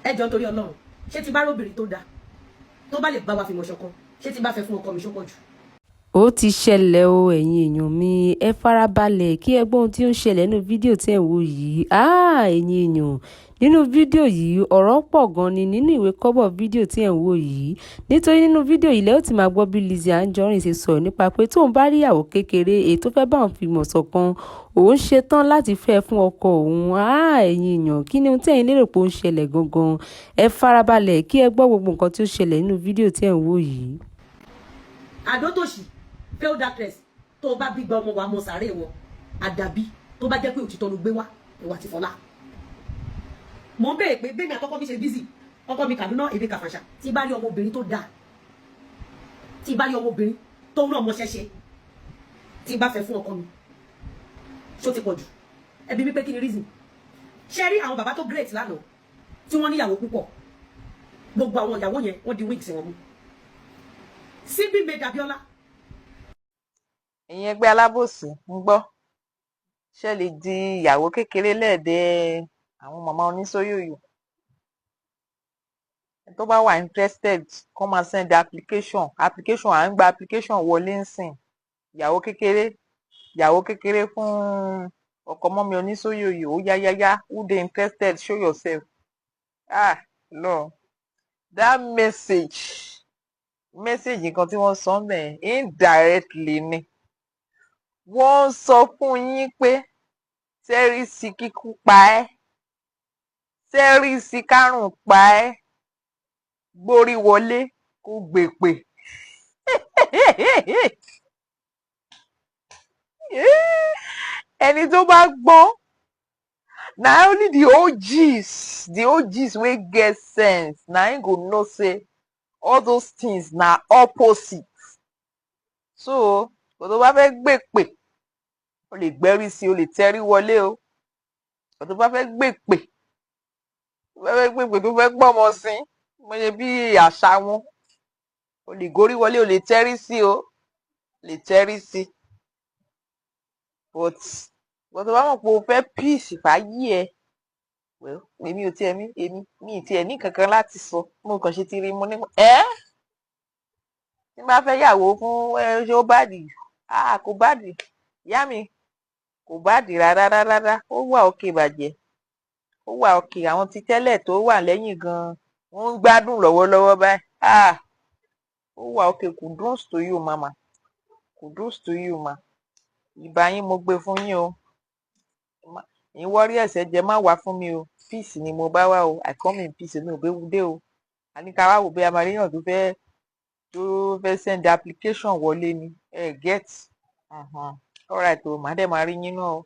Ẹ jọ, nítorí Ọlọ́run, ṣé ti bá róbìnrin tó dáa, tó bá lè bá wa fìmọ̀ ṣọ̀kan, ṣé tí bá fẹ́ fún ọkọ mi, ṣó pọ̀ jù? Ó ti ṣẹlẹ̀ o. Ẹ̀yin èèyàn mi, ẹ farabalẹ̀ kí ẹ gbọ́ ohun tí ó ń ṣẹlẹ̀ nínú fídíò tí ẹ̀ ń wò yìí. Ẹ̀yin èèyàn, nínú fídíò yìí, ọ̀rọ̀ pọ̀ gan ni nínú ìwé kọ́bọ̀ fídíò tí ẹ̀ ń wò yìí, nítorí nínú fídíò yìí lẹ́ ó ti máa gbọ́ bí Lizzy Anjorin ṣe sọ̀rọ̀ nípa pé tóun bá rí ìyàwó kékeré èyí tó fẹ́ bá òun fìmọ̀ ṣọ̀kan, òun ṣetán láti fẹ́ fún ọkọ òun. Ẹ̀yin èèyàn, kí ni ohun tí ẹ̀yin lérò pé ó ń ṣẹlẹ̀ gangan? Ẹ farabalẹ̀ kí ẹ gbọ́ gbogbo nǹkan tí ó ṣẹlẹ̀ nínú fídíò tí ẹ̀ ń wò yìí. Àdótòṣì, failed actress, tó o bá bí gba ọmọ wa mọ sàárè wọn, àdàbí tó bá jẹ́ pé òtítọ́ ló gbé wá ìwà ti fọlá. Mò ń béèrè pé bẹ́ẹ̀ ni àtọkọ mi ṣe busy, ọkọ mi Kàdúná, èmi Kàfàṣà. Tí bá rí ọmọbìnrin tó dáa, tí bá rí ọmọbìnrin tó ń rán ọmọ ṣẹṣẹ, tí bá fẹ́ fún ọkọ mi, ṣó ti pọ̀ jù? Ẹbí mi pé kí ni reason? Ṣé rí àwọn bàbá tó great lánàá tí wọ́n níyàwó púpọ̀, gbogbo àwọn ìyàwó yẹn, wọ́n di wigs wọn mú. Síbí made Abiola. Ẹ̀yin ẹgbẹ́ alábòsí ń gbọ́, ṣé lè di ìyàwó kékeré lẹ́ẹ̀dẹ́ àwọn màmá onísóyòyò? Tó bá wà interested, kó máa send application. Application, à ń gba application wọlé ń sìn. Ìyàwó kékeré, ìyàwó kékeré fún ọkọ mummy onísóyòyò. Ó yá yá yá, who dey interested? Show yourself. Ah no, that message, nǹkan tí wọ́n sọ mẹ́ẹ̀ indirectly ni wọ́n ń sọ fún yín pé tẹ́rí sí kíkú pa ẹ́, tẹ́rí sí kárùn pa ẹ́, gbórí wọlé kó gbèpè. Ẹni tó bá gbọ́n na, only the OGs, the OGs wey get sense, na im go know say all those things na opposite. So kò tó bá fẹ́ gbèpè, o lè gbẹ́rí sí, o lè tẹ́rí wọlé o. Kò tó bá fẹ́ gbèpè, tó bá fẹ́ gbèpè, tó fẹ́ gbọ́mọ sí mo ṣe bí àṣà wọn, o lè gorí wọlé, o lè tẹ́rí sí, o lè tẹ́rí sí. But tó bá mọ̀ pé o fẹ́ peace fáyé ẹ, well, èmi ò tiẹ̀ mí, èmi mi ì tiẹ̀ ní kankan láti sọ. Mo kàn ṣe ti rí mo ní ẹ́ tí n bá fẹ́ yàwó fún ẹ, ṣé ó bad? Ah, kò bad, ìyá mi, kò bad rárá rárá. Ó wà okay bàjẹ́, ó wà okay. Àwọn ti tẹ́lẹ̀ tó wà lẹ́yìn gan-an, wọ́n ń gbádùn lọ́wọ́lọ́wọ́ báyìí. Ah, ó wà okay. Kudos to you, mama. Kudos to you, ma. Ìbá yín mo gbé fún yín o. Ìwọ́rí ẹ̀sẹ̀ jẹ má wá fún mi o. Peace ni mo bá wá o. I come in peace. Mi ò béwu dé o. Àní ká wá wò bí a máa ríyàn tó fẹ́ send application wọlé ni ẹ get. Alright o, màá dẹ̀ máa rí yín náà o.